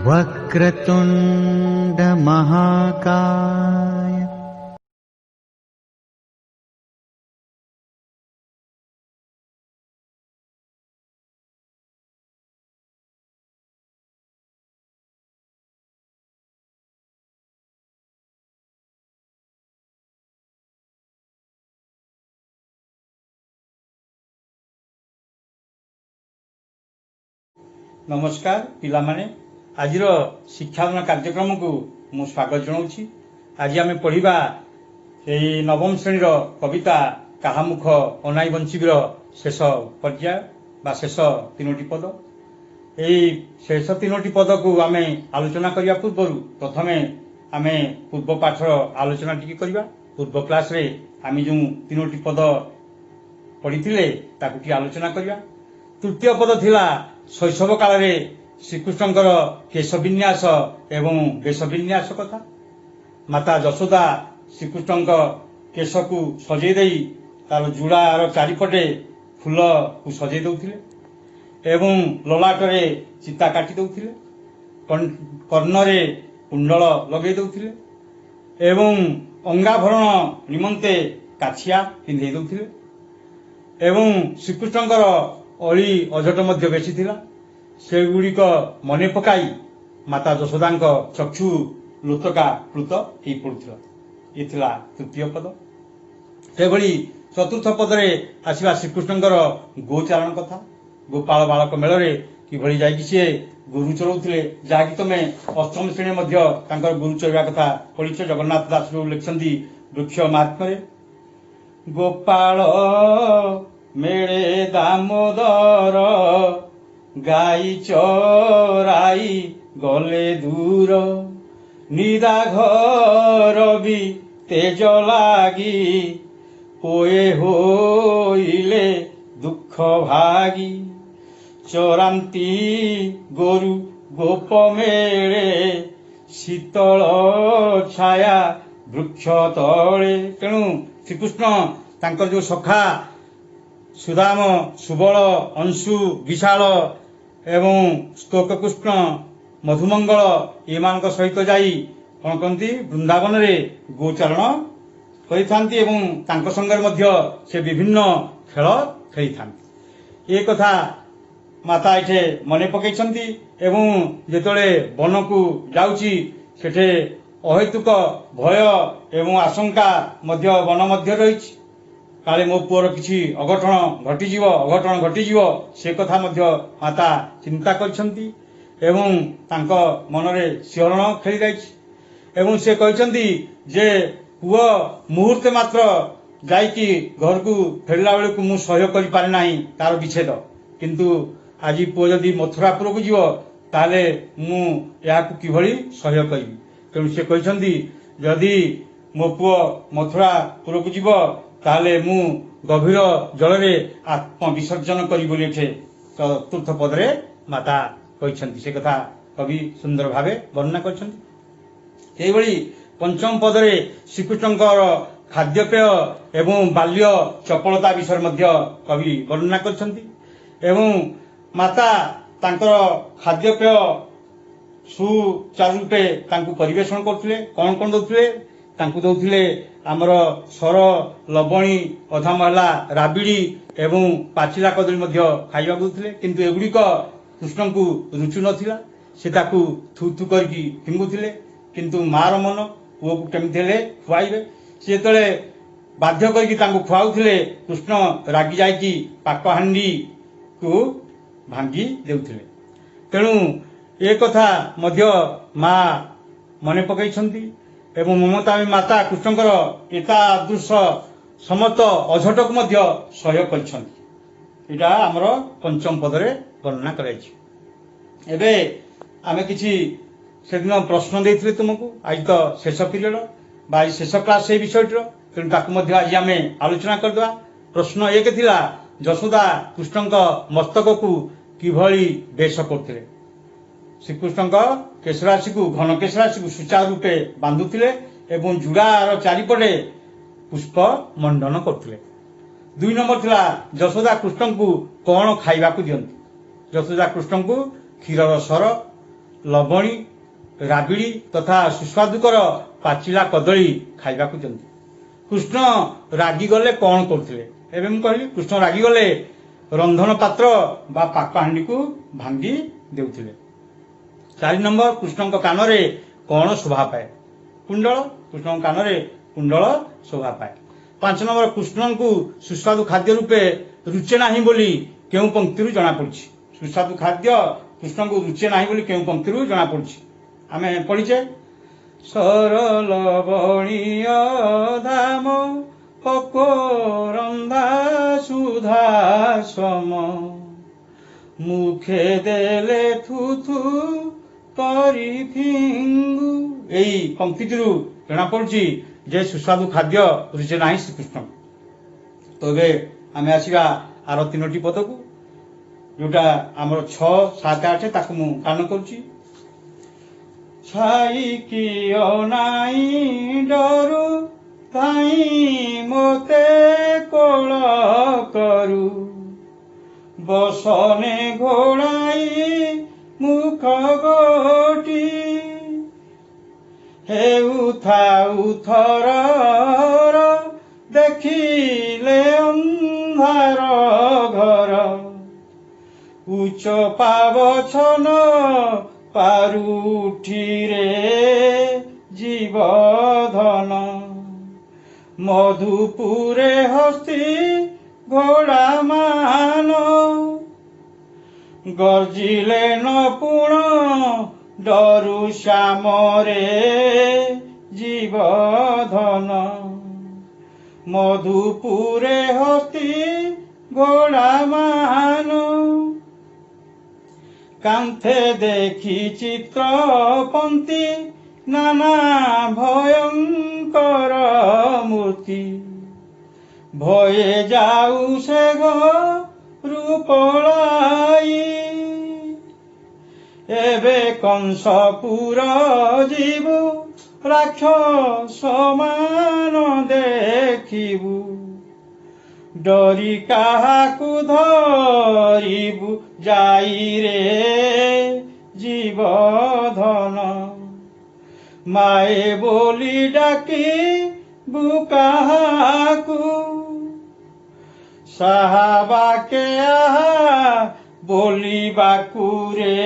वक्रतुण्ड महाकाय। ନମସ୍କାର ପିଲାମାନେ, ଆଜିର ଶିକ୍ଷାଦାନ କାର୍ଯ୍ୟକ୍ରମକୁ ମୁଁ ସ୍ୱାଗତ ଜଣାଉଛି। ଆଜି ଆମେ ପଢ଼ିବା ଏଇ ନବମ ଶ୍ରେଣୀର କବିତା କାହା ମୁଖ ଅନାଇ ବଞ୍ଚିବିର ଶେଷ ପର୍ଯ୍ୟାୟ ବା ଶେଷ ତିନୋଟି ପଦ। ଏଇ ଶେଷ ତିନୋଟି ପଦକୁ ଆମେ ଆଲୋଚନା କରିବା ପୂର୍ବରୁ ପ୍ରଥମେ ଆମେ ପୂର୍ବ ପାଠର ଆଲୋଚନା ଟିକେ କରିବା। ପୂର୍ବ କ୍ଲାସରେ ଆମେ ଯେଉଁ ତିନୋଟି ପଦ ପଢ଼ିଥିଲେ, ତାକୁ ଟିକେ ଆଲୋଚନା କରିବା। ତୃତୀୟ ପଦ ଥିଲା ଶୈଶବ କାଳରେ ଶ୍ରୀକୃଷ୍ଣଙ୍କର କେଶ ବିନ୍ୟାସ ଏବଂ ବେଶ ବିନ୍ୟାସ କଥା। ମାତା ଯଶୋଦା ଶ୍ରୀକୃଷ୍ଣଙ୍କ କେଶକୁ ସଜେଇ ଦେଇ ତାର ଜୁଡ଼ାର ଚାରିପଟେ ଫୁଲକୁ ସଜେଇ ଦେଉଥିଲେ ଏବଂ ଲଲାଟରେ ଚିତା କାଟି ଦେଉଥିଲେ, କର୍ଣ୍ଣରେ କୁଣ୍ଡଳ ଲଗେଇ ଦେଉଥିଲେ ଏବଂ ଅଙ୍ଗାଭରଣ ନିମନ୍ତେ କାଛିଆ ପିନ୍ଧେଇ ଦେଉଥିଲେ ଏବଂ ଶ୍ରୀକୃଷ୍ଣଙ୍କର ଅଳି ଅଝଟ ମଧ୍ୟ ବେଶୀ ଥିଲା। ସେଗୁଡ଼ିକ ମନେ ପକାଇ ମାତା ଯଶୋଦାଙ୍କ ଚକ୍ଷୁ ଲୋତକା ପ୍ଲୁତ ହେଇ ପଡୁଥିଲା। ଏ ଥିଲା ତୃତୀୟ ପଦ। ସେଭଳି ଚତୁର୍ଥ ପଦରେ ଆସିବା ଶ୍ରୀକୃଷ୍ଣଙ୍କର ଗୋଚାରଣ କଥା। ଗୋପାଳ ବାଳକ ମେଳରେ କିଭଳି ଯାଇକି ସିଏ ଗୋରୁ ଚରାଉଥିଲେ, ଯାହାକି ତମେ ଅଷ୍ଟମ ଶ୍ରେଣୀ ମଧ୍ୟ ତାଙ୍କର ଗୋରୁ ଚରାଇବା କଥା ପଢିଛ। ଜଗନ୍ନାଥ ଦାସ ଯୋଉ ଲେଖିଛନ୍ତି ବୃକ୍ଷ ମାହାତ୍ମ୍ୟରେ, ଗୋପାଳ ମେଳେ ଦାମୋଦର ଗାଇ ଚରାଇ ଗଲେ ଦୂର, ନିଦାଘର ବି ତେଜ ଲାଗି ପୋଏ ହୋଇଲେ ଦୁଃଖ ଭାଗି, ଚରାନ୍ତି ଗୋରୁ ଗୋପ ମେଳେ ଶୀତଳ ଛାୟା ବୃକ୍ଷ ତଳେ। ତେଣୁ ଶ୍ରୀକୃଷ୍ଣ ତାଙ୍କର ଯୋଉ ସଖା ସୁଦାମ, ସୁବଳ, ଅଂଶୁ, ବିଶାଳ ଏବଂ ସ୍ତୋକକୃଷ୍ଣ, ମଧୁମଙ୍ଗଳ ଏମାନଙ୍କ ସହିତ ଯାଇ କଣ କରନ୍ତି, ବୃନ୍ଦାବନରେ ଗୋଚାରଣ କରିଥାନ୍ତି ଏବଂ ତାଙ୍କ ସଙ୍ଗରେ ମଧ୍ୟ ସେ ବିଭିନ୍ନ ଖେଳ ଖେଳିଥାନ୍ତି। ଏ କଥା ମାତା ଏଠି ମନେ ପକେଇଛନ୍ତି। ଏବଂ ଯେତେବେଳେ ବନକୁ ଯାଉଛି, ସେଠି ଅହେତୁକ ଭୟ ଏବଂ ଆଶଙ୍କା ମଧ୍ୟ ବନ ମଧ୍ୟ ରହିଛି। କାଳେ ମୋ ପୁଅର କିଛି ଅଘଟଣ ଘଟିଯିବ, ଅଘଟଣ ଘଟିଯିବ, ସେ କଥା ମଧ୍ୟ ମାତା ଚିନ୍ତା କରିଛନ୍ତି ଏବଂ ତାଙ୍କ ମନରେ ଶିହରଣ ଖେଳି ଯାଇଛି। ଏବଂ ସେ କହିଛନ୍ତି ଯେ ପୁଅ ମୁହୂର୍ତ୍ତେ ମାତ୍ର ଯାଇକି ଘରକୁ ଫେରିଲା ବେଳକୁ ମୁଁ ସହ୍ୟ କରିପାରେ ନାହିଁ ତାର ବିଚ୍ଛେଦ, କିନ୍ତୁ ଆଜି ପୁଅ ଯଦି ମଥୁରାପୁରକୁ ଯିବ, ତାହେଲେ ମୁଁ ଏହାକୁ କିଭଳି ସହ୍ୟ କରିବି? ତେଣୁ ସେ କହିଛନ୍ତି, ଯଦି ମୋ ପୁଅ ମଥୁରାପୁରକୁ ଯିବ, ତାହେଲେ ମୁଁ ଗଭୀର ଜଳରେ ଆତ୍ମବିସର୍ଜନ କରିବି ବୋଲି ଏଠି ଚତୁର୍ଥ ପଦରେ ମାତା କହିଛନ୍ତି। ସେ କଥା କବି ସୁନ୍ଦର ଭାବେ ବର୍ଣ୍ଣନା କରିଛନ୍ତି। ସେଇଭଳି ପଞ୍ଚମ ପଦରେ ଶ୍ରୀକୃଷ୍ଣଙ୍କର ଖାଦ୍ୟପେୟ ଏବଂ ବାଲ୍ୟ ଚପଳତା ବିଷୟରେ ମଧ୍ୟ କବି ବର୍ଣ୍ଣନା କରିଛନ୍ତି। ଏବଂ ମାତା ତାଙ୍କର ଖାଦ୍ୟପେୟ ସୁଚାରୁ ରୂପେ ତାଙ୍କୁ ପରିବେଷଣ କରୁଥିଲେ। କଣ କଣ ଦଉଥିଲେ ତାଙ୍କୁ? ଦଉଥିଲେ ଆମର ସର, ଲବଣୀ, ଅଧା ମହଲା ରାବିଡ଼ି ଏବଂ ପାଚିଲା କଦଳୀ ମଧ୍ୟ ଖାଇବାକୁ ଦଉଥିଲେ। କିନ୍ତୁ ଏଗୁଡ଼ିକ କୃଷ୍ଣଙ୍କୁ ରୁଚୁ ନଥିଲା, ସେ ତାକୁ ଥୁ ଥୁ କରିକି ଫିଙ୍ଗୁଥିଲେ। କିନ୍ତୁ ମାର ମନ, ପୁଅକୁ କେମିତି ହେଲେ ଖୁଆଇବେ। ସେ ଯେତେବେଳେ ବାଧ୍ୟ କରିକି ତାଙ୍କୁ ଖୁଆଉଥିଲେ, କୃଷ୍ଣ ରାଗି ଯାଇକି ପାକହାଣ୍ଡିକୁ ଭାଙ୍ଗି ଦେଉଥିଲେ। ତେଣୁ ଏ କଥା ମଧ୍ୟ ମା ମନେ ପକାଇଛନ୍ତି ଏବଂ ମମତା ମାତା କୃଷ୍ଣଙ୍କର ଏତାଦୃଶ ସମସ୍ତ ଅଝଟକୁ ମଧ୍ୟ ସହ୍ୟ କରିଛନ୍ତି। ଏଇଟା ଆମର ପଞ୍ଚମ ପଦରେ ବର୍ଣ୍ଣନା କରାଯାଇଛି। ଏବେ ଆମେ କିଛି ସେଦିନ ପ୍ରଶ୍ନ ଦେଇଥିଲେ ତୁମକୁ। ଆଜି ତ ଶେଷ ପିରିୟଡ଼ ବା ଆଜି ଶେଷ କ୍ଲାସ ସେଇ ବିଷୟଟିର, ତେଣୁ ତାକୁ ମଧ୍ୟ ଆଜି ଆମେ ଆଲୋଚନା କରିଦେବା। ପ୍ରଶ୍ନ ଏକ ଥିଲା, ଯଶୋଦା କୃଷ୍ଣଙ୍କ ମସ୍ତକକୁ କିଭଳି ବେଶ କରୁଥିଲେ? ଶ୍ରୀକୃଷ୍ଣଙ୍କ କେଶରାଶିକୁ, ଘନ କେଶରାଶିକୁ ସୁଚାରୁ ରୂପେ ବାନ୍ଧୁଥିଲେ ଏବଂ ଜୁଡ଼ାର ଚାରିପଟେ ପୁଷ୍ପ ମଣ୍ଡନ କରୁଥିଲେ। ଦୁଇ ନମ୍ବର ଥିଲା, ଯଶୋଦା କୃଷ୍ଣଙ୍କୁ କଣ ଖାଇବାକୁ ଦିଅନ୍ତି? ଯଶୋଦା କୃଷ୍ଣଙ୍କୁ କ୍ଷୀରର ସର, ଲବଣୀ, ରାବିଡ଼ି ତଥା ସୁସ୍ୱାଦୁକର ପାଚିଲା କଦଳୀ ଖାଇବାକୁ ଦିଅନ୍ତି। କୃଷ୍ଣ ରାଗିଗଲେ କ'ଣ କରୁଥିଲେ? ଏବେ ମୁଁ କହିଲି, କୃଷ୍ଣ ରାଗିଗଲେ ରନ୍ଧନ ପାତ୍ର ବା ପାକହାଣ୍ଡିକୁ ଭାଙ୍ଗି ଦେଉଥିଲେ। 4 ନମ୍ବର, କୃଷ୍ଣଙ୍କ କାନରେ କ'ଣ ଶୋଭା ପାଏ? କୁଣ୍ଡଳ। କୃଷ୍ଣଙ୍କ କାନରେ କୁଣ୍ଡଳ ଶୋଭା ପାଏ। 5 ନମ୍ବର, କୃଷ୍ଣଙ୍କୁ ସୁସ୍ୱାଦୁ ଖାଦ୍ୟ ରୂପେ ରୁଚେ ନାହିଁ ବୋଲି କେଉଁ ପଙ୍କ୍ତିରୁ ଜଣାପଡୁଛି? ସୁସ୍ୱାଦୁ ଖାଦ୍ୟ କୃଷ୍ଣଙ୍କୁ ରୁଚେ ନାହିଁ ବୋଲି କେଉଁ ପଙ୍କ୍ତିରୁ ଜଣାପଡୁଛି? ଆମେ ପଢିଛେ, ସରଲ ବଣୀୟ ଧାମ ପକୋରନ୍ଧା ସୁଧା ସମ, ମୁଖେ ଦେଲେ ଥୁଥୁ କରି ଫିଙ୍ଗୁ। ଏଇ ପଙ୍କ୍ତିଟିରୁ ଜଣାପଡୁଛି ଯେ ସୁସ୍ୱାଦୁ ଖାଦ୍ୟ ରୁଚେ ନାହିଁ ଶ୍ରୀକୃଷ୍ଣ। ତ ଏବେ ଆମେ ଆସିବା ଆର 3ଟି ପଦକୁ, ଯୋଉଟା ଆମର 6, 7, 8, ତାକୁ ମୁଁ ଗାନ କରୁଛି। ଛାଇ କି ଅନାଇ ଡରୁ ଧାଇଁ ମୋତେ କୋଳ କରୁ, ବସନେ ଘୋଡ଼ାଇ ମୁଖ ଗୋଟି, ହେଉଥାଉ ଥର ଦେଖିଲେ ଅନ୍ଧାର ଘର, ଉଚ୍ଚ ପାବଛନ ପାରୁଠିରେ ଜୀବଧନ, ମଧୁପୁରେ ହସ୍ତି ଘୋଡ଼ା ମାନ, ଗର୍ଜିଲେ ନ ପୁଣ ଡରୁ ଶ୍ୟାମରେ ଜୀବଧନ, ମଧୁପୁରେ ହସ୍ତି ଘୋଡ଼ା ମାନ, କାନ୍ଥେ ଦେଖି ଚିତ୍ର ପନ୍ତି ନାନା ଭୟଙ୍କର ମୂର୍ତ୍ତି, ଭୟେ ଯାଉ ସେ ଘରୁ ପଳାଇ, ଏବେ କଂସପୁର ଯିବୁ ରାକ୍ଷସମାନ ଦେଖିବୁ, ଡରି କାହାକୁ ଧରିବୁ ଯାଇରେ ଜୀବଧନ, ମାଏ ବୋଲି ଡାକିବୁ କାହାକୁ, ସାହାବାକେ ଆହା ବୋଲିବାକୁ ରେ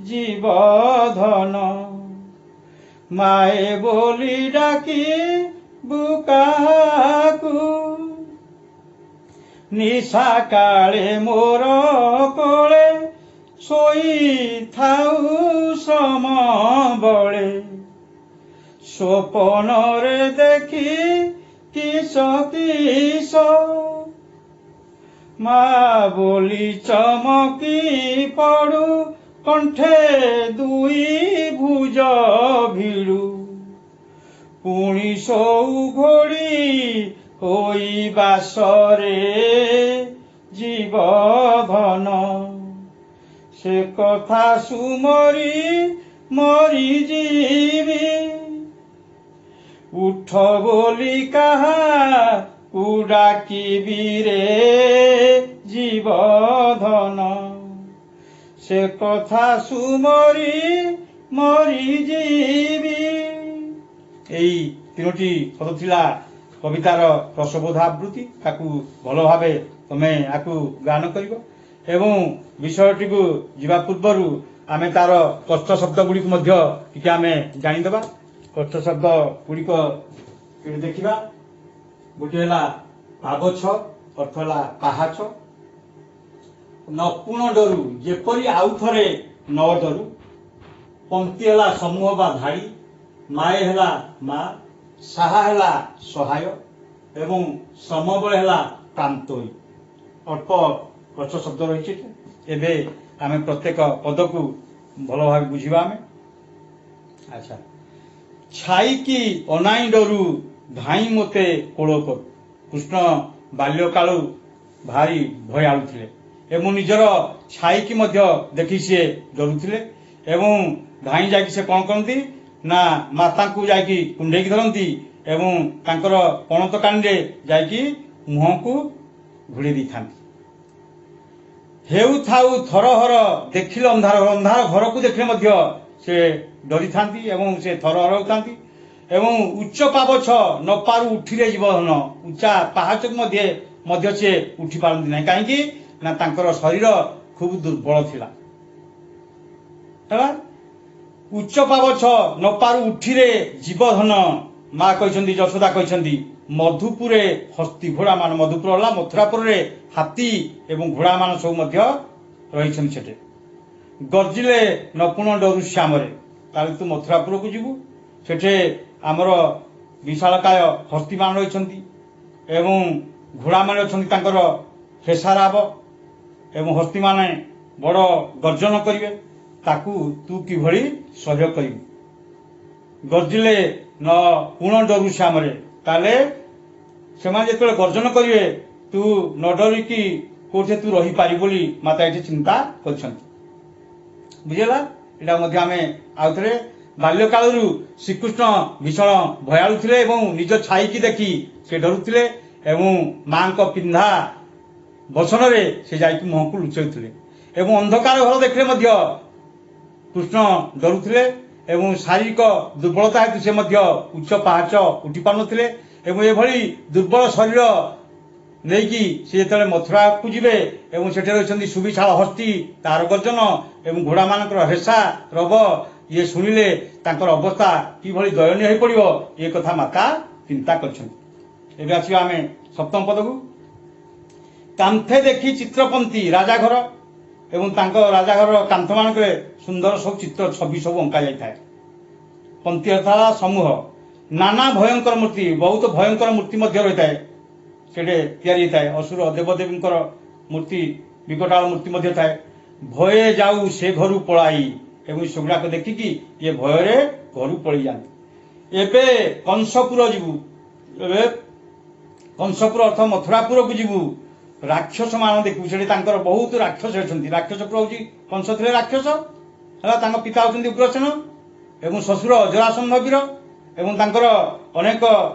ଜୀବଧନ, ମାଏ ବୋଲି ଡାକିବୁ କାହାକୁ, ନିଶା କାଳେ ମୋର କୋଳେ ଶୋଇଥାଉ ସମବଳେ, ସ୍ୱପନରେ ଦେଖି କିସ କିସ, ମା ବୋଲି ଚମକି ପଡୁ କଣ୍ଠେ ଦୁଇ ଭୁଜ ଭିଡୁ, ପୁଣି ସଉ ଘୋଡ଼ି ହୋଇ ବାସରେ ଜୀବଧନ, ସେ କଥା ସୁମରି ମରିଯିବି, ଉଠ ବୋଲି କାହାକୁ ଡାକିବି ରେ ଜୀବଧନ, ସେ କଥା ସୁମରି ମରିଯିବି। ଏଇ 3ଟି ପଦ ଥିଲା କବିତାର ରସବୋଧ ଆବୃତ୍ତି। ତାକୁ ଭଲ ଭାବେ ତମେ ଆକୁ ଗାନ କରିବ ଏବଂ ବିଷୟଟିକୁ ଯିବା ପୂର୍ବରୁ ଆମେ ତାର କଷ୍ଟ ଶବ୍ଦ ଗୁଡ଼ିକୁ ମଧ୍ୟ ଟିକେ ଆମେ ଜାଣିଦେବା। କଷ୍ଟ ଶବ୍ଦ ଗୁଡ଼ିକ ଏଠି ଦେଖିବା। ଗୋଟିଏ ହେଲା ପାବଛ, ଅର୍ଥ ହେଲା ପାହାଚ। ନପୁଣ ଡରୁ, ଯେପରି ଆଉ ଥରେ ନ ଡରୁ। ପଙ୍କ୍ତି ହେଲା ସମୂହ ବା ଧାଡ଼ି। ମାଏ ହେଲା ମା, ସାହା ହେଲା ସହାୟ ଏବଂ ସମବଳ ହେଲା ପ୍ରାନ୍ତୋଇ। ଅଳ୍ପ କଷ୍ଟ ଶବ୍ଦ ରହିଛି। ଏବେ ଆମେ ପ୍ରତ୍ୟେକ ପଦକୁ ଭଲ ଭାବେ ବୁଝିବା ଆମେ। ଆଚ୍ଛା, ଛାଇ କି ଅନାଇ ଡରୁ ଧାଇଁ ମୋତେ କୋଳ କରୁ। କୃଷ୍ଣ ବାଲ୍ୟକାଳୁ ଭାରି ଭୟାଳୁ ଥିଲେ ଏବଂ ନିଜର ଛାଇକି ମଧ୍ୟ ଦେଖି ସିଏ ଡରୁଥିଲେ ଏବଂ ଧାଇଁ ଯାଇକି ସେ କ'ଣ କରନ୍ତି ନା ମାତାଙ୍କୁ ଯାଇକି କୁଣ୍ଢେଇକି ଧରନ୍ତି ଏବଂ ତାଙ୍କର ପଣତ କାନିରେ ଯାଇକି ମୁହଁକୁ ଘୋଡ଼େଇ ଦେଇଥାନ୍ତି। ହେଉଥାଉ ଥରହର ଦେଖିଲେ ଅନ୍ଧାର, ଅନ୍ଧାର ଘରକୁ ଦେଖିଲେ ମଧ୍ୟ ସେ ଡରିଥାନ୍ତି ଏବଂ ସେ ଥରହର ହେଉଥାନ୍ତି। ଏବଂ ଉଚ୍ଚ ପାବଛ ନପାରୁ ଉଠିଲେ ଜୀବଧନ, ଉଚ୍ଚା ପାହାଚକୁ ମଧ୍ୟ ସେ ଉଠି ପାରନ୍ତି ନାହିଁ। କାହିଁକି ନା ତାଙ୍କର ଶରୀର ଖୁବ ଦୁର୍ବଳ ଥିଲା। ହେଲା, ଉଚ୍ଚ ପାବଛ ନପାରୁ ଉଠିରେ ଜୀବଧନ, ମା କହିଛନ୍ତି, ଯଶୋଦା କହିଛନ୍ତି, ମଧୁପୁରେ ହସ୍ତି ଘୋଡ଼ା ମାନ, ମଧୁପୁର ହେଲା ମଥୁରାପୁରରେ ହାତୀ ଏବଂ ଘୋଡ଼ା ମାନ ସବୁ ମଧ୍ୟ ରହିଛନ୍ତି ସେଠି। ଗର୍ଜିଲେ ନପୁଣ ଡରୁ ଶ୍ୟାମରେ, ତାହେଲେ ତୁ ମଥୁରାପୁରକୁ ଯିବୁ, ସେଠି ଆମର ବିଶାଳକାୟ ହସ୍ତୀମାନ ରହିଛନ୍ତି ଏବଂ ଘୋଡ଼ାମାନେ ଅଛନ୍ତି, ତାଙ୍କର ହେସାରାବ ଏବଂ ହସ୍ତୀମାନେ ବଡ଼ ଗର୍ଜନ କରିବେ, ତାକୁ ତୁ କିଭଳି ସହ୍ୟ କରିବୁ? ଗର୍ଜିଲେ ନ ପୁଣ ଡରୁ ଶ୍ୟାମରେ, ତାହେଲେ ସେମାନେ ଯେତେବେଳେ ଗର୍ଜନ କରିବେ ତୁ ନ ଡରିକି କୋଉଠି ତୁ ରହିପାରିବୁ ବୋଲି ମାତା ଏଠି ଚିନ୍ତା କରିଛନ୍ତି। ବୁଝିଲା? ଏଇଟା ମଧ୍ୟ ଆମେ ଆଉଥରେ, ବାଲ୍ୟକାଳରୁ ଶ୍ରୀକୃଷ୍ଣ ଭୀଷଣ ଭୟାଳୁ ଥିଲେ ଏବଂ ନିଜ ଛାଇକି ଦେଖି ସେ ଡରୁଥିଲେ ଏବଂ ମାଙ୍କ ପିନ୍ଧା ବସନରେ ସେ ଯାଇକି ମୁହଁକୁ ଲୁଚାଉଥିଲେ ଏବଂ ଅନ୍ଧକାର ଘର ଦେଖିଲେ ମଧ୍ୟ କୃଷ୍ଣ ଡରୁଥିଲେ ଏବଂ ଶାରୀରିକ ଦୁର୍ବଳତା ହେତୁ ସେ ମଧ୍ୟ ଉଚ୍ଚ ପାହାଚ ଉଠି ପାରୁନଥିଲେ। ଏବଂ ଏଭଳି ଦୁର୍ବଳ ଶରୀର ନେଇକି ସେ ଯେତେବେଳେ ମଥୁରାକୁ ଯିବେ ଏବଂ ସେଠାରେ ରହିଛନ୍ତି ସୁବିଶାଳ ହସ୍ତି, ତାର ଗର୍ଜନ ଏବଂ ଘୋଡ଼ାମାନଙ୍କର ହେସା ରବ, ଇଏ ଶୁଣିଲେ ତାଙ୍କର ଅବସ୍ଥା କିଭଳି ଦୟନୀୟ ହୋଇପଡ଼ିବ, ଏ କଥା ମାତା ଚିନ୍ତା କରିଛନ୍ତି। ଏବେ ଆସିବା ଆମେ ସପ୍ତମ ପଦକୁ। କାନ୍ଥେ ଦେଖି ଚିତ୍ରପନ୍ତି, ରାଜାଘର ଏବଂ ତାଙ୍କ ରାଜାଘରର କାନ୍ଥମାନଙ୍କରେ ସୁନ୍ଦର ସବୁ ଚିତ୍ର ଛବି ସବୁ ଅଙ୍କା ଯାଇଥାଏ। ପନ୍ତି ଅର୍ଥାତ ସମୂହ। ନାନା ଭୟଙ୍କର ମୂର୍ତ୍ତି, ବହୁତ ଭୟଙ୍କର ମୂର୍ତ୍ତି ମଧ୍ୟ ରହିଥାଏ ସେଠି, ତିଆରି ହେଇଥାଏ। ଅସୁର ଦେବଦେବୀଙ୍କର ମୂର୍ତ୍ତି, ବିକଟାଳ ମୂର୍ତ୍ତି ମଧ୍ୟ ଥାଏ। ଭୟେ ଯାଉ ସେ ଘରୁ ପଳାଇ, ଏବଂ ସେଗୁଡ଼ାକ ଦେଖିକି ଇଏ ଭୟରେ ଘରୁ ପଳେଇ ଯାଆନ୍ତି। ଏବେ କଂସପୁର ଯିବୁ, ଏବେ କଂସପୁର ଅର୍ଥ ମଥୁରାପୁରକୁ ଯିବୁ, ରାକ୍ଷସ ମାନ ଦେଖିବୁ। ସେଠି ତାଙ୍କର ବହୁତ ରାକ୍ଷସ ଅଛନ୍ତି। ରାକ୍ଷସପୁର ହଉଛି, କଂସ ଥିଲେ ରାକ୍ଷସ ହେଲା, ତାଙ୍କ ପିତା ହଉଛନ୍ତି ଉଗ୍ରସେନ ଏବଂ ଶ୍ୱଶୁର ଜରାସନ୍ଧ ବୀର, ଏବଂ ତାଙ୍କର ଅନେକ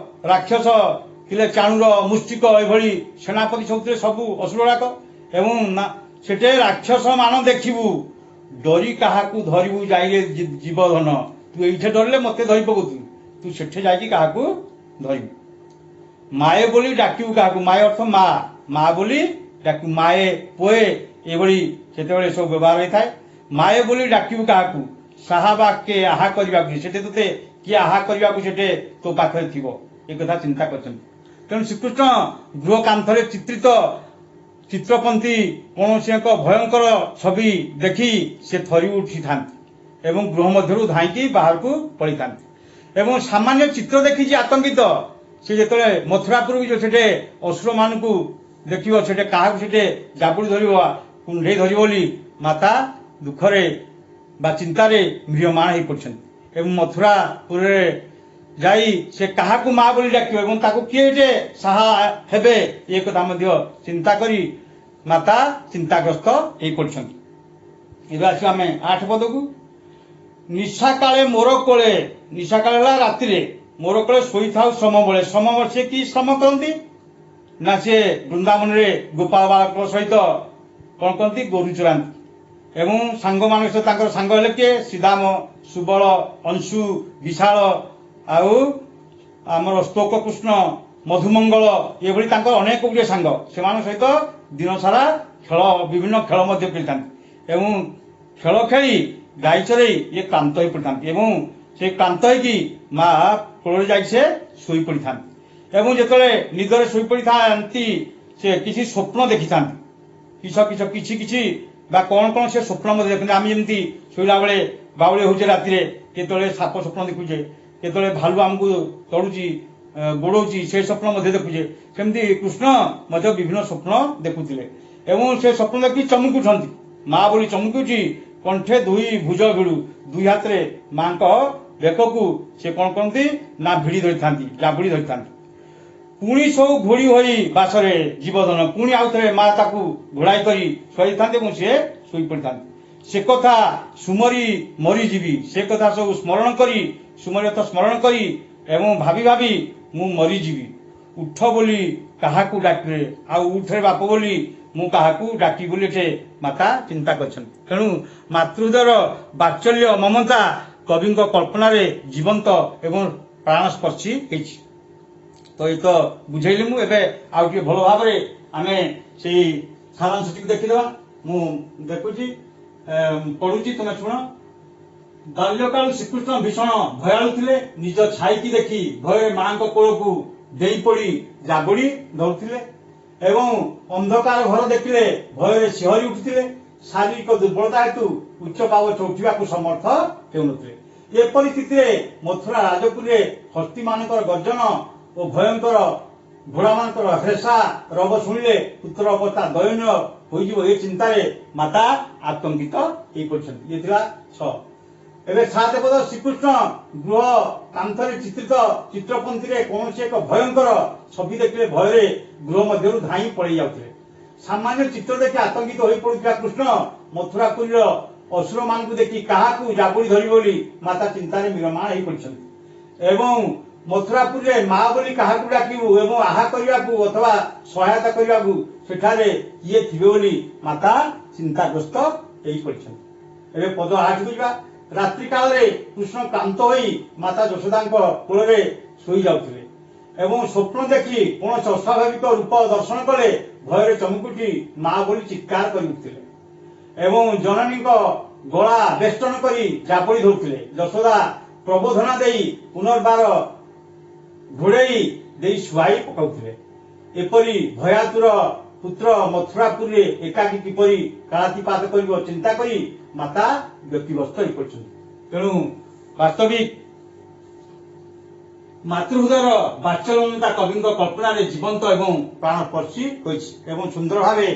ରାକ୍ଷସ ଥିଲେ, ଚାଣୁର, ମୁଷ୍ଟିକ, ଏଭଳି ସେନାପତି ସବୁ ଥିଲେ, ସବୁ ଅସୁର ଗୁଡ଼ାକ। ଏବଂ ସେଠି ରାକ୍ଷସ ମାନ ଦେଖିବୁ, ଡରି କାହାକୁ ଧରିବୁ ଯାଇଲେ ଜୀବଧନ। ତୁ ଏଇଠି ଡରିଲେ ମତେ ଧରି ପକଉଛୁ, ତୁ ସେଠି ଯାଇକି କାହାକୁ ଧରିବୁ? ମାଏ ବୋଲି ଡାକିବୁ କାହାକୁ? ମାଏ ଅର୍ଥ ମା, ମା ବୋଲି ଡାକିବୁ, ମାଏ ପୋଏ ଏଭଳି ସେତେବେଳେ ସବୁ ବ୍ୟବହାର ହେଇଥାଏ। ମାଏ ବୋଲି ଡାକିବୁ କାହାକୁ? ସାହା ବା କେ ଆହା କରିବାକୁ, ସେଠି ତୋତେ କିଏ ଆହା କରିବାକୁ ସେଠି ତୋ ପାଖରେ ଥିବ, ଏ କଥା ଚିନ୍ତା କରିଛନ୍ତି। ତେଣୁ ଶ୍ରୀକୃଷ୍ଣ ଗୃହ କାନ୍ଥରେ ଚିତ୍ରିତ ଚିତ୍ରପନ୍ଥୀ କୌଣସି ଏକ ଭୟଙ୍କର ଛବି ଦେଖି ସେ ଥରି ଉଠିଥାନ୍ତି ଏବଂ ଗୃହ ମଧ୍ୟରୁ ଧାଇଁକି ବାହାରକୁ ପଳେଇଥାନ୍ତି। ଏବଂ ସାମାନ୍ୟ ଚିତ୍ର ଦେଖି ଯେ ଆତଙ୍କିତ, ସେ ଯେତେବେଳେ ମଥୁରାପୁରକୁ ଯିବ ସେଠି ଅସୁରମାନଙ୍କୁ ଦେଖିବ, ସେଠି କାହାକୁ ସେଠି ଜାବୁଡ଼ି ଧରିବ, କୁଣ୍ଢେଇ ଧରିବ ବୋଲି ମାତା ଦୁଃଖରେ ବା ଚିନ୍ତାରେ ମ୍ରିୟମାଣ ହେଇ ପଡ଼ିଛନ୍ତି। ଏବଂ ମଥୁରାପୁରରେ ଯାଇ ସେ କାହାକୁ ମା ବୋଲି ଡାକିବ ଏବଂ ତାକୁ କିଏ ଯେ ସାହା ହେବେ, ଏ କଥା ମଧ୍ୟ ଚିନ୍ତା କରି ମାତା ଚିନ୍ତାଗ୍ରସ୍ତ ହେଇ ପଡ଼ିଛନ୍ତି। ଏବେ ଆସିବା ଆମେ 8 ପଦକୁ। ନିଶା କାଳେ ମୋର କୋଳେ, ନିଶା କାଳେ ହେଲା ରାତିରେ, ମୋର କୋଳେ ଶୋଇଥାଉ ଶ୍ରମ ବଳେ। ଶ୍ରମ ସେ କି ଶ୍ରମ କରନ୍ତି ନା, ସେ ବୃନ୍ଦାବନରେ ଗୋପାଳ ବାଳକ ସହିତ କଣ କରନ୍ତି? ଗୋରୁ ଚରାନ୍ତି ଏବଂ ସାଙ୍ଗମାନଙ୍କ ସହିତ। ତାଙ୍କର ସାଙ୍ଗ ହେଲେ କିଏ? ଶ୍ରୀଦାମ, ସୁବଳ, ଅଂଶୁ, ବିଶାଳ ଆଉ ଆମର ସ୍ତୋକ କୃଷ୍ଣ, ମଧୁମଙ୍ଗଳ, ଏଭଳି ତାଙ୍କର ଅନେକ ଗୁଡ଼ିଏ ସାଙ୍ଗ। ସେମାନଙ୍କ ସହିତ ଦିନ ସାରା ଖେଳ, ବିଭିନ୍ନ ଖେଳ ମଧ୍ୟ ଖେଳିଥାନ୍ତି ଏବଂ ଖେଳ ଖେଳି ଗାଈ ଚରେଇ ଇଏ କ୍ଳାନ୍ତ ହୋଇ ପଡ଼ିଥାନ୍ତି ଏବଂ ସେ କ୍ଳାନ୍ତ ହେଇକି ମା କୋଳରେ ଯାଇକି ସେ ଶୋଇ ପଡ଼ିଥାନ୍ତି। ଏବଂ ଯେତେବେଳେ ନିଦରେ ଶୋଇ ପଡ଼ିଥାନ୍ତି ସେ କିଛି ସ୍ୱପ୍ନ ଦେଖିଥାନ୍ତି, କିସ କିସ କିଛି କିଛି ବା କଣ କଣ ସେ ସ୍ୱପ୍ନ ମଧ୍ୟ ଦେଖନ୍ତି। ଆମେ ଯେମିତି ଶୋଇଲା ବେଳେ ବାଉଳି ହଉଛେ ରାତିରେ, କେତେବେଳେ ସାପ ସ୍ୱପ୍ନ ଦେଖୁଛେ, କେତେବେଳେ ଭାଲୁ ଆମକୁ ତଡୁଛି, ଗୋଡଉଛି, ସେ ସ୍ୱପ୍ନ ମଧ୍ୟ ଦେଖୁଛେ, ସେମିତି କୃଷ୍ଣ ମଧ୍ୟ ବିଭିନ୍ନ ସ୍ୱପ୍ନ ଦେଖୁଥିଲେ। ଏବଂ ସେ ସ୍ୱପ୍ନ ଦେଖି ଚମକି ଉଠନ୍ତି, ମା ବୋଲି ଚମକି ଉଠି କଣ୍ଠେ ଦୁଇ ଭୁଜ ଭିଡୁ, ଦୁଇ ହାତରେ ମାଙ୍କ ବେକକୁ ସେ କଣ କରନ୍ତି ନା ଭିଡି ଧରିଥାନ୍ତି, ଜାବୁଡି ଧରିଥାନ୍ତି। ପୁଣି ସବୁ ଘୋଡ଼ି ହୋଇ ବାସରେ ଜୀବଧନ, ପୁଣି ଆଉଥରେ ମା ତାକୁ ଘୋଡ଼ାଇ କରି ଶୋଇଥାନ୍ତି ଏବଂ ସେ ଶୋଇ ପଡ଼ିଥାନ୍ତି। ସେ କଥା ସୁମରି ମରିଯିବି, ସେ କଥା ସବୁ ସ୍ମରଣ କରି, ସୁମରି ଅର୍ଥ ସ୍ମରଣ କରି ଏବଂ ଭାବି ଭାବି ମୁଁ ମରିଯିବି। ଉଠ ବୋଲି କାହାକୁ ଡାକିବେ, ଆଉ ଉଠରେ ବାପ ବୋଲି ମୁଁ କାହାକୁ ଡାକି ବୋଲି ଏଠି ମାତା ଚିନ୍ତା କରିଛନ୍ତି। ତେଣୁ ମାତୃହୃଦୟର ବାତ୍ସଲ୍ୟ ମମତା କବିଙ୍କ କଳ୍ପନାରେ ଜୀବନ୍ତ ଏବଂ ପ୍ରାଣସ୍ପର୍ଶୀ ହେଇଛି। ତ ଏଇ ତ ବୁଝେଇଲି ମୁଁ। ଏବେ ଆଉ ଟିକେ ଭଲ ଭାବରେ ଆମେ ସେଇ ସାରାଂଶଟିକୁ ଦେଖିଦେବା। ମୁଁ ଦେଖୁଛି, ପଢୁଛି, ତୁମେ ଶୁଣ। ବାଲ୍ୟକାଳୁ ଶ୍ରୀକୃଷ୍ଣ ଭୀଷଣ ଭୟାଳୁ ଥିଲେ। ନିଜ ଛାଇକି ଦେଖି ଭୟରେ ମାଙ୍କ କୋଳକୁ ଡେଇଁ ପଡି ଜାବୁଡି ଧରୁଥିଲେ ଏବଂ ଅନ୍ଧକାର ଘର ଦେଖିଲେ ଭୟରେ ଶିହରି ଉଠୁଥିଲେ। ଶାରୀରିକ ଦୁର୍ବଳତା ହେତୁ ଉଚ୍ଚ ପାବଛ ଉଠିବାକୁ ସମର୍ଥ ହେଉନଥିଲେ। ଏପରି ସ୍ଥିତିରେ ମଥୁରା ରାଜପୁରୀରେ ହସ୍ତୀମାନଙ୍କର ଗର୍ଜନ ଓ ଭୟଙ୍କର ଘୋଡ଼ାମାନଙ୍କର ହ୍ରେସା ରବ ଶୁଣିଲେ ପୁତ୍ର ଅବସ୍ଥା ଦୟନୀୟ ହୋଇଯିବ, ଏ ଚିନ୍ତାରେ ମାତା ଆତଙ୍କିତ ହେଇପଡିଛନ୍ତି। ଇଏ ଥିଲା 6। ଏବେ 7 ପଦ। ଶ୍ରୀକୃଷ୍ଣ ଗୃହ କାନ୍ଥରେ ଚିତ୍ରିତ ଚିତ୍ରପଙ୍କ୍ତିରେ କୌଣସି ଏକ ଭୟଙ୍କର ଛବି ଦେଖିଲେ ଭୟରେ ଗୃହ ମଧ୍ୟରୁ ଧାଇଁ ପଳେଇ ଯାଉଥିଲେ। ସାମାନ୍ୟ ଚିତ୍ର ଦେଖି ଆତଙ୍କିତ ହୋଇ ପଡୁଥିବା କୃଷ୍ଣ ମଥୁରାପୁରୀର ଅସୁରମାନଙ୍କୁ ଦେଖି କାହାକୁ ଜାବୁଡ଼ି ଧରିବ ବୋଲି ମାତା ଚିନ୍ତାରେ ମ୍ରିୟମାଣ ହେଇ ପଡିଛନ୍ତି ଏବଂ ମଥୁରାପୁରୀରେ ମା ବୋଲି କାହାକୁ ଡାକିବୁ ଏବଂ ଆହା କରିବାକୁ ଅଥବା ସହାୟତା କରିବାକୁ ସେଠାରେ କିଏ ଥିବେ ବୋଲି ମାତା ଚିନ୍ତାଗ୍ରସ୍ତ ହେଇ ପଡିଛନ୍ତି। ଏବେ ପଦ 8କୁ ଯିବା। ରାତ୍ରି କାଳରେ କୃଷ୍ଣ କ୍ଳାନ୍ତ ହୋଇ ମାତା ଯଶୋଦାଙ୍କ କୋଳରେ ଶୋଇ ଯାଉଥିଲେ ଏବଂ ସ୍ୱପ୍ନ ଦେଖି କୌଣସି ଅସ୍ୱାଭାବିକ ରୂପ ଦର୍ଶନ କଲେ ଭୟରେ ଚମକୁଟି ମା ବୋଲି ଚିତ୍କାର କରି ଉଠୁଥିଲେ ଏବଂ ଜନନୀଙ୍କ ଗଳା ବେଷ୍ଟନ କରି ଜାବୁଡ଼ି ଧରୁଥିଲେ। ଯଶୋଦା ପ୍ରବୋଧନା ଦେଇ ପୁନର୍ବାର ଘୋଡ଼େଇ ଦେଇ ଶୁଆଇ ପକାଉଥିଲେ। ଏପରି ଭୟାତୁର ପୁତ୍ର ମଥୁରାପୁରୀରେ ଏକାକୀ କିପରି କାଳାତିପାତ କରିବ, ଚିନ୍ତା କରି ମାତା ବ୍ୟତିବ୍ୟସ୍ତ ହୋଇପଡ଼ିଛନ୍ତି। ତେଣୁ ବାସ୍ତବିକ ମାତୃହୃଦୟର ବାତ୍ସଲ୍ୟତା କବିଙ୍କ କଳ୍ପନାରେ ଜୀବନ୍ତ ଏବଂ ପ୍ରାଣସ୍ପର୍ଶୀ ହୋଇଛି ଏବଂ ସୁନ୍ଦର ଭାବେ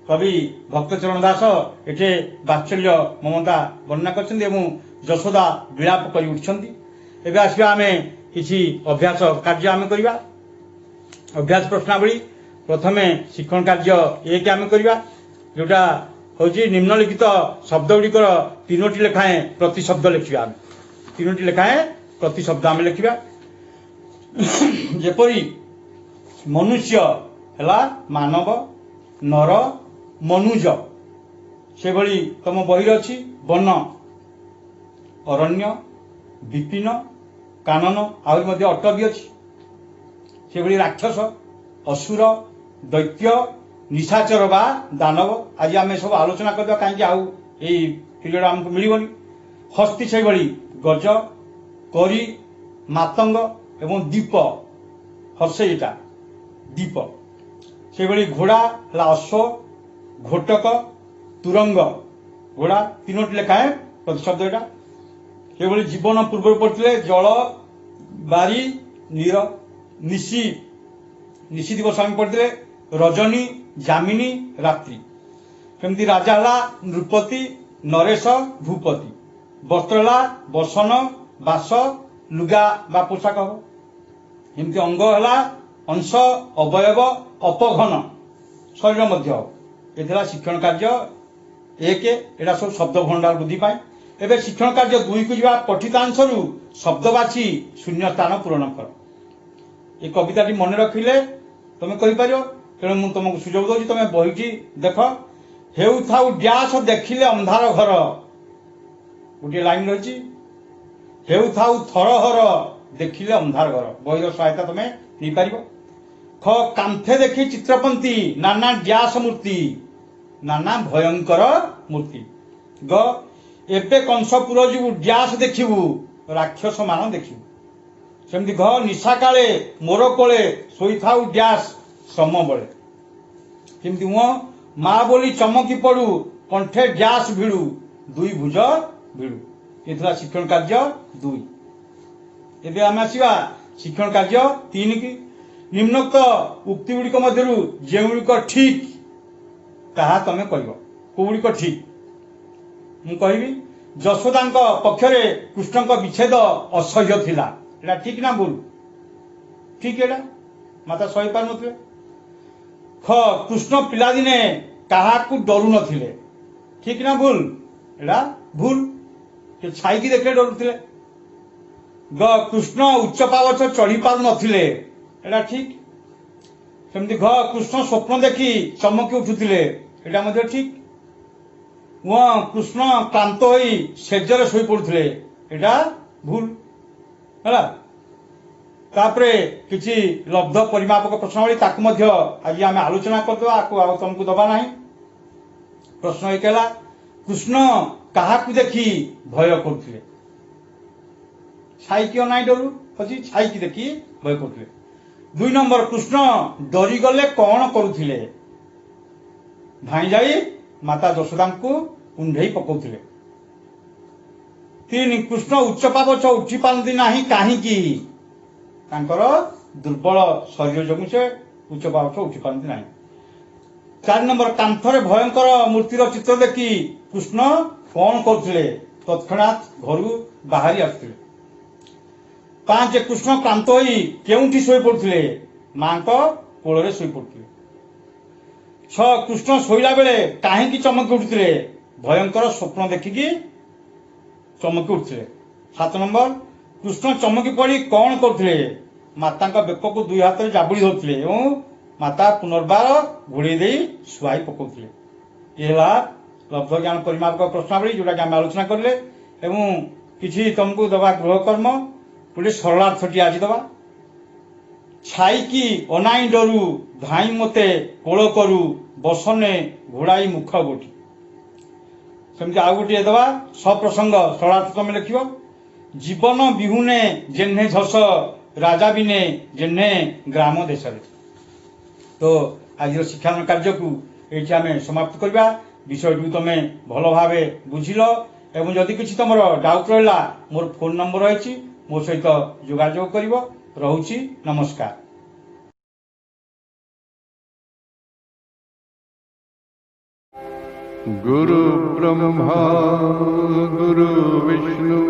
କବି ଭକ୍ତଚରଣ ଦାସ ଏଠି ବାତ୍ସଲ୍ୟ ମମତା ବର୍ଣ୍ଣନା କରିଛନ୍ତି ଏବଂ ଯଶୋଦା ବିଳାପ କରି ଉଠିଛନ୍ତି। ଏବେ ଆସିବା, ଆମେ କିଛି ଅଭ୍ୟାସ କାର୍ଯ୍ୟ ଆମେ କରିବା। ଅଭ୍ୟାସ ପ୍ରଶ୍ନାବଳୀ। ପ୍ରଥମେ ଶିକ୍ଷଣ କାର୍ଯ୍ୟ 1 ଆମେ କରିବା, ଯୋଉଟା ହଉଛି ନିମ୍ନଲିଖିତ ଶବ୍ଦ ଗୁଡ଼ିକର ତିନୋଟି ଲେଖାଏଁ ପ୍ରତିଶବ୍ଦ ଲେଖିବା। ଆମେ ତିନୋଟି ଲେଖାଏଁ ପ୍ରତିଶବ୍ଦ ଆମେ ଲେଖିବା। ଯେପରି ମନୁଷ୍ୟ ହେଲା ମାନବ, ନର, ମନୁଜ। ସେଭଳି ତମ ବହିରେ ଅଛି ବନ, ଅରଣ୍ୟ, ବିପିନ, କାନନ, ଆହୁରି ମଧ୍ୟ ଅଟ ବି ଅଛି। ସେଭଳି ରାକ୍ଷସ, ଅସୁର, ଦୈତ୍ୟ, ନିଶାଚର ବା ଦାନବ। ଆଜି ଆମେ ସବୁ ଆଲୋଚନା କରିବା, କାହିଁକି ଆଉ ଏଇ ପିରିୟଡ଼ ଆମକୁ ମିଳିବନି। ହସ୍ତି ସେଇଭଳି ଗଜ, କରି, ମାତଙ୍ଗ ଏବଂ ଦ୍ୱୀପ, ହର୍ଷେ ଏଇଟା ଦ୍ୱୀପ। ସେଭଳି ଘୋଡ଼ା ହେଲା ଅଶ୍ୱ, ଘୋଟକ, ତୁରଙ୍ଗ। ଘୋଡ଼ା ତିନୋଟି ଲେଖାଏଁ ପ୍ରତିଶବ୍ଦ ଏଇଟା। ସେଭଳି ଜୀବନ ପୂର୍ବରୁ ପଢିଥିଲେ ଜଳ, ବାରି, ନୀର, ନିଶି। ନିଶି ଦିବସ ଆମେ ପଢିଥିଲେ ରଜନୀ, ଯାମିନୀ, ରାତ୍ରି। ସେମିତି ରାଜା ହେଲା ନୃପତି, ନରେଶ, ଭୂପତି। ବସ୍ତ୍ର ହେଲା ବସନ, ବାସ, ଲୁଗା ବା ପୋଷାକ ହବ। ଏମିତି ଅଙ୍ଗ ହେଲା ଅଂଶ, ଅବୟବ, ଅପଘନ, ଶରୀର ମଧ୍ୟ ହବ। ଏ ଥିଲା ଶିକ୍ଷଣ କାର୍ଯ୍ୟ 1। ଏଇଟା ସବୁ ଶବ୍ଦ ଭଣ୍ଡାର ବୃଦ୍ଧି ପାଇଁ। ଏବେ ଶିକ୍ଷଣ କାର୍ଯ୍ୟ 2କୁ ଯିବା। ପଠିତାଂଶରୁ ଶବ୍ଦ ବାଛି ଶୂନ୍ୟ ସ୍ଥାନ ପୂରଣ କର। ଏ କବିତାଟି ମନେ ରଖିଲେ ତମେ କହିପାରିବ। ତେଣୁ ମୁଁ ତମକୁ ସୁଯୋଗ ଦଉଛି, ତମେ ବହିଟି ଦେଖ। ହେଉଥାଉ ଡ୍ୟାସ ଦେଖିଲେ ଅନ୍ଧାର ଘର, ଗୋଟିଏ ଲାଇନ ରହିଛି। ହେଉଥାଉ ଥରହର ଦେଖିଲେ ଅନ୍ଧାର ଘର। ବହିର ସହାୟତା ତମେ ନେଇପାରିବ। ଖ, କାନ୍ଥେ ଦେଖି ଚିତ୍ରପଙ୍କ୍ତି ନାନା ଡ୍ୟାସ ମୂର୍ତ୍ତି, ନାନା ଭୟଙ୍କର ମୂର୍ତ୍ତି। ଗ, ଏବେ କଂସପୁର ଯିବୁ ଡ୍ୟାସ ଦେଖିବୁ, ରାକ୍ଷସ ମାନ ଦେଖିବୁ। ସେମିତି ଘ, ନିଶା କାଳେ ମୋର କୋଳେ ଶୋଇଥାଉ ଡ୍ୟାସ ସମବଳେ। ସେମିତି ଉଁ, ମା ବୋଲି ଚମକି ପଡୁ କଣ୍ଠେ ଡ୍ୟାସ ଭିଡୁ, ଦୁଇ ଭୁଜ ଭିଡୁ। ଏ ଥିଲା ଶିକ୍ଷଣ କାର୍ଯ୍ୟ 2। ଏବେ ଆମେ ଆସିବା ଶିକ୍ଷଣ କାର୍ଯ୍ୟ 3 କି। ନିମ୍ନୋକ୍ତ ଉକ୍ତି ଗୁଡ଼ିକ ମଧ୍ୟରୁ ଯେଉଁଗୁଡ଼ିକ ଠିକ ତାହା ତମେ କହିବ। କୋଉଗୁଡ଼ିକ ଠିକ ମୁଁ କହିବି। ଯଶୋଦାଙ୍କ ପକ୍ଷରେ କୃଷ୍ଣଙ୍କ ବିଚ୍ଛେଦ ଅସହ୍ୟ ଥିଲା। ଏଇଟା ଠିକ ନା ଭୁଲ? ଠିକ। ଏଇଟା ମାତା ସହି ପାରୁନଥିଲେ। ଖ, କୃଷ୍ଣ ପିଲାଦିନେ କାହାକୁ ଡରୁ ନଥିଲେ। ଠିକ ନା ଭୁଲ? ଏଇଟା ଭୁଲ। ସେ ଛାଇକି ଦେଖିଲେ ଡରୁଥିଲେ। ଗ, କୃଷ୍ଣ ଉଚ୍ଚ ପାବଛ ଚଢି ପାରୁନଥିଲେ। ଏଇଟା ଠିକ। ସେମିତି ଘ, କୃଷ୍ଣ ସ୍ୱପ୍ନ ଦେଖି ଚମକି ଉଠୁଥିଲେ, ଏଇଟା ମଧ୍ୟ ଠିକ। କୃଷ୍ଣ କ୍ଳାନ୍ତ ହୋଇ ଶେଯରେ ଶୋଇ ପଡୁଥିଲେ, ଏଇଟା ଭୁଲ ହେଲା। ତାପରେ କିଛି ଲବ୍ଧ ପରିମାପକ ପ୍ରଶ୍ନାବଳୀ, ତାକୁ ମଧ୍ୟ ଆଜି ଆମେ ଆଲୋଚନା କରିଦେବା, ଆକୁ ଆଉ ତମକୁ ଦବା ନାହିଁ। ପ୍ରଶ୍ନ 1 ହେଲା, କୃଷ୍ଣ କାହାକୁ ଦେଖି ଭୟ କରୁଥିଲେ? ଛାଇକି ଅନାଇ ଡରୁ ଅଛି, ଛାଇକି ଦେଖି ଭୟ କରୁଥିଲେ। 2 ନମ୍ବର, କୃଷ୍ଣ ଡରିଗଲେ କଣ କରୁଥିଲେ? ଧାଇଁ ଯାଇ ମାତା ଯଶୋଦାଙ୍କୁ କୁଣ୍ଢେଇ ପକାଉଥିଲେ। 3, କୃଷ୍ଣ ଉଚ୍ଚ ପାବଛ ଉଠି ପାରନ୍ତି ନାହିଁ କାହିଁକି? ତାଙ୍କର ଦୁର୍ବଳ ଶରୀର ଯୋଗୁଁ ସେ ଉଚ୍ଚ ପାବଛ ଉଠି ପାରନ୍ତି ନାହିଁ। 4 ନମ୍ବର, କାନ୍ଥରେ ଭୟଙ୍କର ମୂର୍ତ୍ତିର ଚିତ୍ର ଦେଖି କୃଷ୍ଣ କଣ କରୁଥିଲେ? ତତ୍କ୍ଷଣାତ୍ ଘରୁ ବାହାରି ଆସୁଥିଲେ। 5, କୃଷ୍ଣ କ୍ଳାନ୍ତ ହୋଇ କେଉଁଠି ଶୋଇପଡୁଥିଲେ? ମାଙ୍କ କୋଳରେ ଶୋଇପଡୁଥିଲେ। 6, କୃଷ୍ଣ ଶୋଇଲା ବେଳେ କାହିଁକି ଚମକି ଉଠୁଥିଲେ? ଭୟଙ୍କର ସ୍ୱପ୍ନ ଦେଖିକି ଚମକି ଉଠୁଥିଲେ। 7 ନମ୍ବର, କୃଷ୍ଣ ଚମକି ପଡି କଣ କରୁଥିଲେ? ମାତାଙ୍କ ବେକକୁ ଦୁଇ ହାତରେ ଜାବୁଡ଼ି ଧରୁଥିଲେ ଏବଂ ମାତା ପୁନର୍ବାର ଘୋଡ଼େଇ ଦେଇ ଶୁଆଇ ପକାଉଥିଲେ। ଏ ହେଲା ଲବ୍ଧ ଜ୍ଞାନ ପରିମାପକ ପ୍ରଶ୍ନାବଳୀ, ଯୋଉଟାକି ଆମେ ଆଲୋଚନା କଲେ। ଏବଂ କିଛି ତମକୁ ଦେବା ଗୃହକର୍ମ, ଗୋଟେ ସରଳାର୍ଥଟି ଆଜି ଦେବା। ଛାଇକି ଅନାଇ ଡରୁ ଧାଇଁ ମତେ କୋଳ କରୁ ବସନେ ଘୋଡ଼ାଇ ମୁଖ ଗୋଟି। ସେମିତି ଆଉ ଗୋଟିଏ ଦେବା ସପ୍ରସଙ୍ଗ ସରଳାର୍ଥ, ତମେ ଲେଖିବ। ଜୀବନ ବିହୁନେ ଯେହ୍ନେ ଝସ, ରାଜା ବିନେ ଯେହ୍ନେ ଗ୍ରାମ ଦେଶରେ। ତ ଆଜିର ଶିକ୍ଷାଦାନ କାର୍ଯ୍ୟକୁ ଏଇଠି ଆମେ ସମାପ୍ତ କରିବା। ବିଷୟଟିକୁ ତମେ ଭଲ ଭାବେ ବୁଝିଲ ଏବଂ ଯଦି କିଛି ତମର ଡାଉଟ୍ ରହିଲା, ମୋର ଫୋନ୍ ନମ୍ବର ରହିଛି, ମୋ ସହିତ ଯୋଗାଯୋଗ କରିବ। ରହୁଛି, ନମସ୍କାର। ଗୁରୁ ବ୍ରହ୍ମା ଗୁରୁ ବିଷ୍ଣୁ।